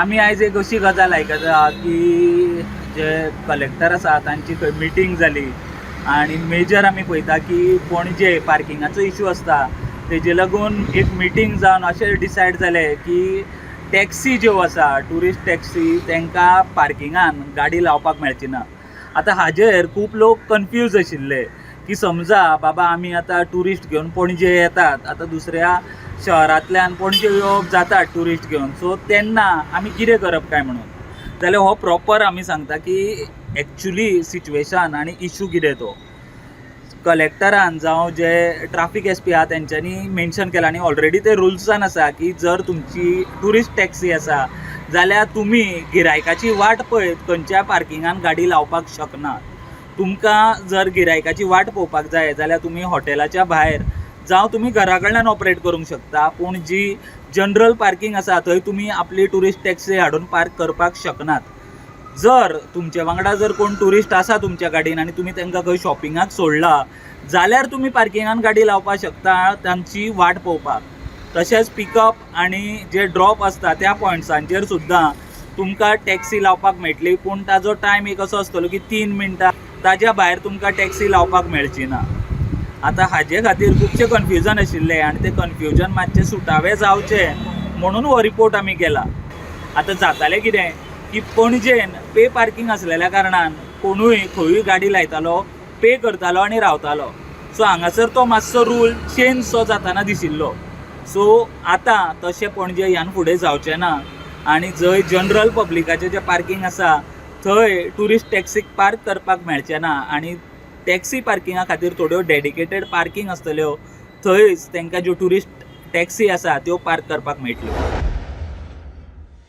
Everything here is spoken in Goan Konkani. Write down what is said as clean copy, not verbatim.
आमी आयज एक अशी गजाल आयकता की जे कलेक्टर आसा तांची खंय मिटींग जाली आनी मेजर आमी पळयता की पणजे पार्किंगाचो इशू आसता, तेजे लागून एक मिटींग जावन अशें डिसायड जालें की टॅक्सी ज्यो आसा, ट्युरिस्ट टॅक्सी, तांकां पार्किंगान गाडी लावपाक मेळची ना. आतां हाजेर खूब लोक कन्फ्यूज आशिल्ले की समजा बाबा आमी आतां ट्युरिस्ट घेवन पणजे येतात, आतां दुसऱ्या शहरांतल्यान पणजे येवप जाता ट्युरिस्ट घेवन, सो तेन्ना आमी कितें करप काय म्हणून. जाल्यार हो प्रॉपर आमी सांगता की एक्चुली सिच्युएशन आनी इशू कितें तो कलेक्टरान जावं जे ट्राफीक एस पी आहा तेंच्यांनी मेन्शन केला आनी ऑलरेडी ते रुल्सान आसा की जर तुमची ट्युरिस्ट टॅक्सी आसा जाल्यार तुमी गिरायकाची वाट पळयत खंयच्या पार्किंगान गाडी लावपाक शकना. तुमकां जर गिरायकाची वाट पळोवपाक जाय जाल्यार तुमी हॉटेलाच्या भायर जावं तुमी घरा कडल्यान ऑपरेट करूंक शकता, पूण जी जनरल पार्कींग आसा थंय तुमी आपली ट्युरिस्ट टॅक्सी हाडून पार्क करपाक शकनात. जर तुमचे वांगडा जर कोण ट्युरिस्ट आसा तुमच्या गाडयेन आनी तुमी तांकां खंय शॉपिंगाक सोडला जाल्यार तुमी पार्किंगान गाडी लावपाक शकता तांची वाट पळोवपाक. तशेंच पिकअप आनी जे ड्रॉप आसता त्या पॉयंट्सांचेर सुद्दां तुमकां टॅक्सी लावपाक मेळटली, पूण ताजो टायम एक असो आसतलो की 3 मिनटां, ताज्या भायर तुमकां टॅक्सी लावपाक मेळची ना. आतां हाजे खातीर खुबशें कन्फ्युजन आशिल्लें आनी तें कन्फ्युजन मातशें सुटावें जावचें म्हणून हो रिपोर्ट आमी केला. आतां जातालें कितें की पणजेन पे पार्कींग आसलेल्या कारणान कोणूय खंयूय गाडी लायतालो, पे करतालो आनी रावतालो. सो हांगासर तो मातसो रूल चेंज सो जाताना दिशिल्लो. सो आतां तशें पणजे ह्यान फुडें जावचें ना आनी जंय जनरल पब्लिकाचें जें पार्कींग आसा थंय ट्युरिस्ट टॅक्सीक पार्क करपाक मेळचें ना आनी टॅक्सी पार्किंगा खातीर थोड्यो डेडिकेटेड पार्कींग आसतल्यो, थंयच तांकां ज्यो ट्युरिस्ट टॅक्सी आसा त्यो पार्क करपाक मेळटल्यो.